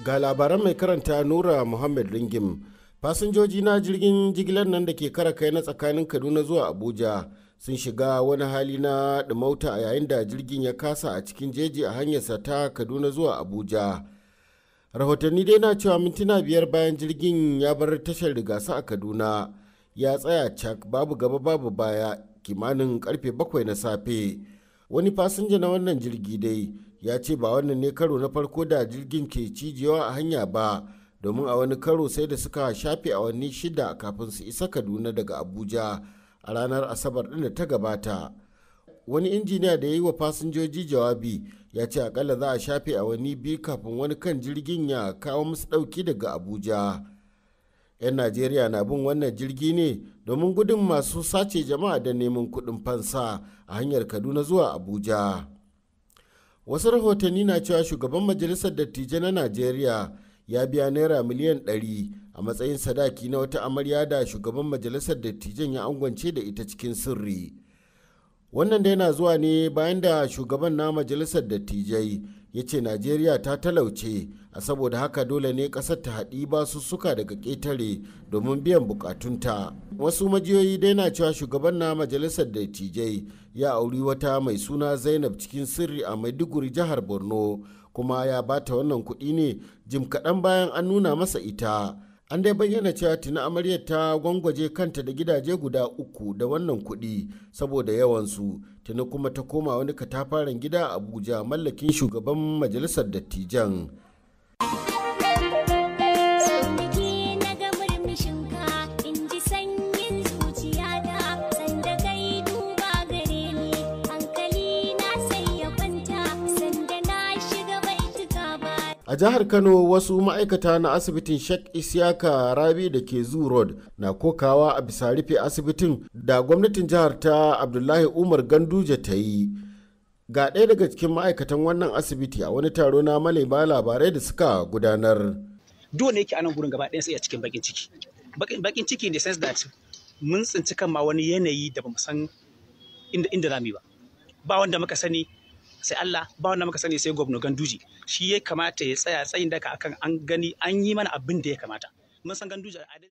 Ga labaran mai karanta Nura Muhammad Ringim. Fasinjoji na jirgin jigilar nan da ke kara kai na tsakanin Kaduna zuwa Abuja sun shiga wani hali na ɗumauta a yayin da jirgin ya kasa a cikin jeji a hanyarsa ta Kaduna zuwa Abuja. Rahotanni dai na cewa mintuna 5 bayan jirgin ya bar tashar Rigasa a Kaduna ya tsaya cak babu gaba babu baya kimanin karfe 7 na safe. Wani fasinja na wannan jirgi dai ya ce ba wannan ne karo na farko da jirgin ke cijewa a hanya ba, domin a wani karo sai da suka shafe awanni 6 kafin su isa Kaduna daga Abuja a ranar Asabar ɗin da ta gabata. Wani injiniya da ya yi wa fasinjoji jawabi ya ce akalla za a shafe awanni 2 kafin wani kan jirgin ya kawo musu ɗauki daga Abuja. 'Yan Najeriya na bin wannan jirgi ne domin gudun masu sace jama'a da neman kuɗin fansa a hanyar Kaduna zuwa Abuja. Wasu rahotanni na cewa shugaban Majalisar Dattijai na Najeriya ya biya naira miliyan 100 a matsayin sadaki na wata amarya da shugaban Majalisar Dattijan ya angwance da ita cikin sirri. Wannan dai na zuwa ne bayan da shugaban na Majalisar Dattijai ya ce Najeriya ta talauce, a saboda haka dole ne kasar ta haɗi basussuka daga ƙetare domin biyan bukatunta. Wasu majiyoyi dai na cewa shugaban na Majalisar Dattijai ya auri wata mai suna Zainab cikin sirri a Maiduguri, jihar Borno, kuma ya bata wannan kuɗi ne jim kaɗan bayan an nuna masa ita. An dai bayyana cewa tuni amaryar ta gwangwaje kanta da gidaje guda 3 da wannan kuɗi saboda yawansu, tuni kuma ta koma wani katafaren gida a Abuja mallakin shugaban Majalisar Dattijan. A jihar Kano, wasu ma'aikata na asibitin Sheikh Isiyaka Rabi da ke Zoo Road na kokawa a bisa rufe asibitin da gwamnatin jihar ta Abdullahi Umar Ganduje ta yi. Ga ɗaya daga cikin ma'aikatan wannan asibiti a wani taro na manema labarai da suka gudanar. Dole ne yake anan gurin gaba ɗayan sai a cikin bakin ciki. Bakin ciki in the sense that mun tsinci kan ma wani yanayi da bamu san inda zamu yi ba. Ba wanda muka sani sai Allah, ba wanda muka sani sai Gwamna Ganduje. Shi ya kamata ya tsaya tsayin daka akan an gani an yi mana abin da ya kamata. Mun san Ganduje